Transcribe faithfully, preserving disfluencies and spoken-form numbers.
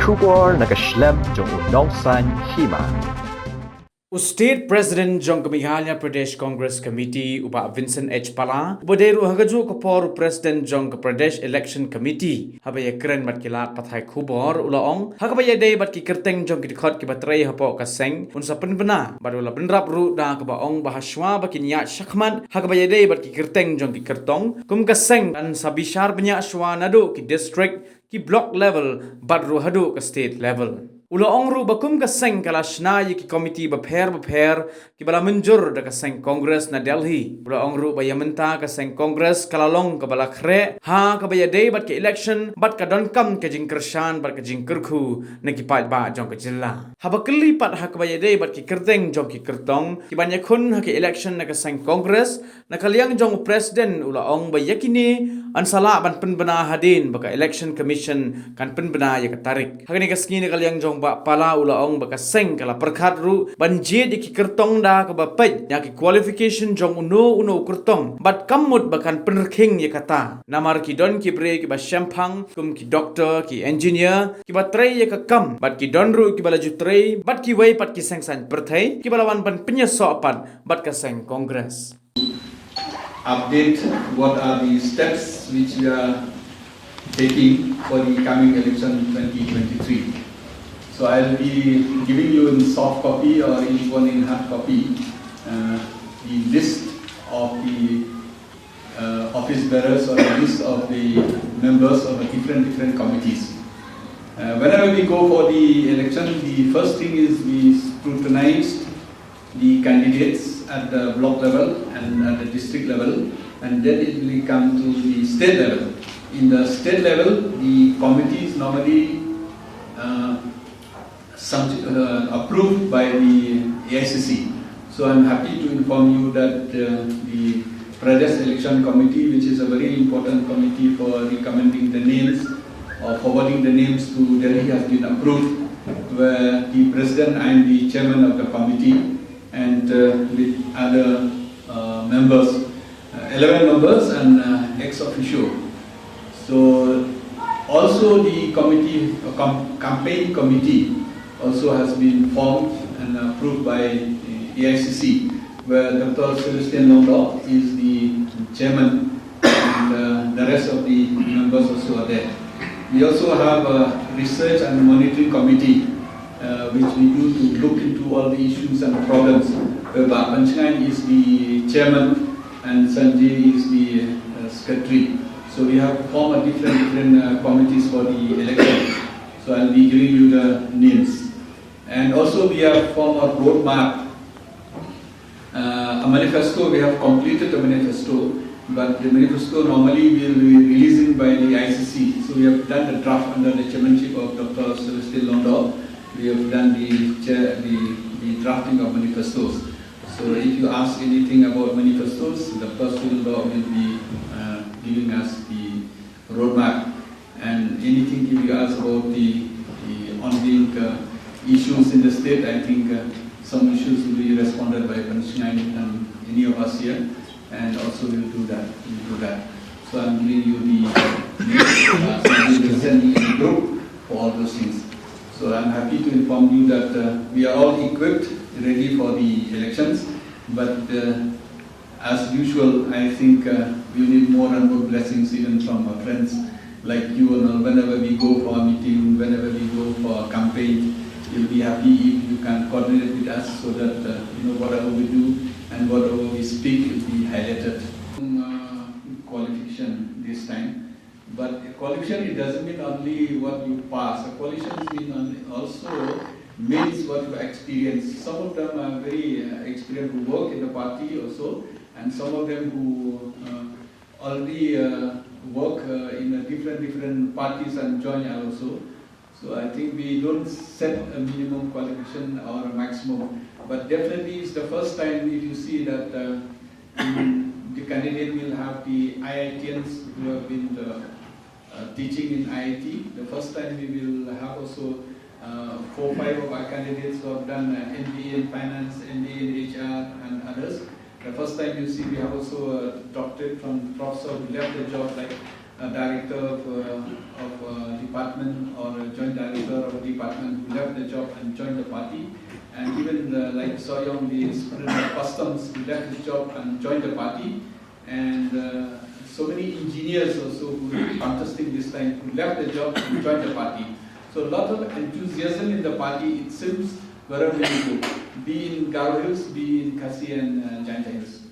Khubor na ka shlem jong u Nongsaiñ Hima. U State President jong ka Meghalaya Pradesh Congress Committee, u Bah Vincent H Pala, uba dei ruh ha kajuh ka por u President jong ka Pradesh Election Committee, haba ïakren bad ki lad pathai khubor, u la ong ha kaba ïadei bad ki kyrteng jong ki dkhot kiba trei hapoh ka seng, un sa pynbna bad u la bynrap ruh da kaba ong ba hashwa ba kin ïaid shakhmat ha kaba ïadei bad ki kyrteng jong ki kyrtong, kum ka seng kan sa bishar bniah shwa naduh ki district, ki block level bad ruh haduh ka state level. U la ong ruh ba kum ka seng ka la shna ïa ki komiti bapher bapher kiba la mynjur da ka seng Congress na Delhi. U la ong ruh ba ïa mynta ka seng Congress ka la long kaba la khreh ha kaba ïadei bad ka election bad ka donkam ka jingkyrshan bad ka jingkyrkhu na ki paidbah jong ka jylla. Haba kylli pat ha kaba ïadei bad ki kyrteng jong ki kyrtong kiban ïakhun ha ka election na ka seng Congress, na ka liang jong u President u la ong ba ïa kine yn sa lah ban pynbna hadien ba ka Election Commission kan pynbna ïa ka tarik. Ha kane ka sngi na ka liang jong Bah Pala u la ong ba ka seng ka la pyrkhat ruh ban jied ïa ki kyrtong da kaba peit ïa ki qualification jong uno uno u kyrtong bad kam mut ba kan pynrkhing ïa kata. Namar ki don ki briew kiba shemphang kum ki doctor, ki engineer, kiba trei ïa ka kam bad ki don ruh kiba la ju trei bad kiwei pat ki seng saiñ pyrthei kiba la wan ban pynïasoh pat bad ka seng Congress. Update what are the steps which we are taking for the coming election twenty twenty-three. So I'll be giving you in soft copy or even in hard copy uh, the list of the uh, office bearers or the list of the members of the different different committees. Uh, whenever we go for the election, the first thing is we scrutinize the candidates at the block level and at the district level, and then it will come to the state level. In the state level, the committee is normally uh, some, uh, approved by the A I C C. So I'm happy to inform you that uh, the Pradesh Election Committee, which is a very important committee for recommending the names or forwarding the names to Delhi, has been approved, where the president and the chairman of the committee and uh, with other uh, members, uh, eleven members and uh, ex officio. So also the committee, uh, com- campaign committee also has been formed and approved by uh, A I C C, where Doctor Celestine Longdorp is the chairman and uh, the rest of the members also are there. We also have a research and monitoring committee uh, which we do to look into all the issues and problems, where Bah Panchngai is the chairman and Sanjay is the uh, secretary. So we have formed a different different uh, committees for the election. So I'll be giving you the names. And also we have formed a roadmap, uh, a manifesto. We have completed the manifesto, but the manifesto normally will be releasing by the I C C. So we have done the draft under the chairmanship of Doctor Celestine Longdorp. We have done the, chair, the, the drafting of manifestos. So if you ask anything about manifestos, Doctor Longdorp will be uh, giving us the roadmap. And anything if you ask about the, the ongoing uh, issues in the state, I think uh, some issues will be responded by Panchngai and any of us here, and also we'll do that. We'll do that. So I'm giving you the uh, some of the send in the group for all those things. So I'm happy to inform you that uh, we are all equipped, ready for the elections. But uh, as usual, I think uh, we need more and more blessings even from our friends like you and all. Whenever we go for a meeting, whenever we go for a campaign, we'll be happy if you can coordinate with us so that uh, you know whatever we do and whatever we speak will be highlighted. Uh, qualification this time. But a qualification, it doesn't mean only what you pass. A qualification mean only also means what you experience. Some of them are very uh, experienced who work in the party also, and some of them who uh, already uh, work uh, in a different different parties and join also. So I think we don't set a minimum qualification or a maximum. But definitely, it's the first time if you see that uh, the candidate will have the I I T Ns who have been uh, uh, teaching in I I T. The first time we will have also uh, four, five of our candidates who have done uh, M B A in finance, M B A in H R, and others. The first time you see we have also a doctorate from professor who left the job like a director of, uh, of a department or a joint director of a department who left the job and joined the party. And even the, like Soyong, the superintendent of customs, who left his job and joined the party. And uh, so many engineers also who were contesting this time, who left the job and joined the party. So a lot of enthusiasm in the party, it seems, wherever you go, be in Garo Hills, be in Khasi and uh, Jaintia Hills.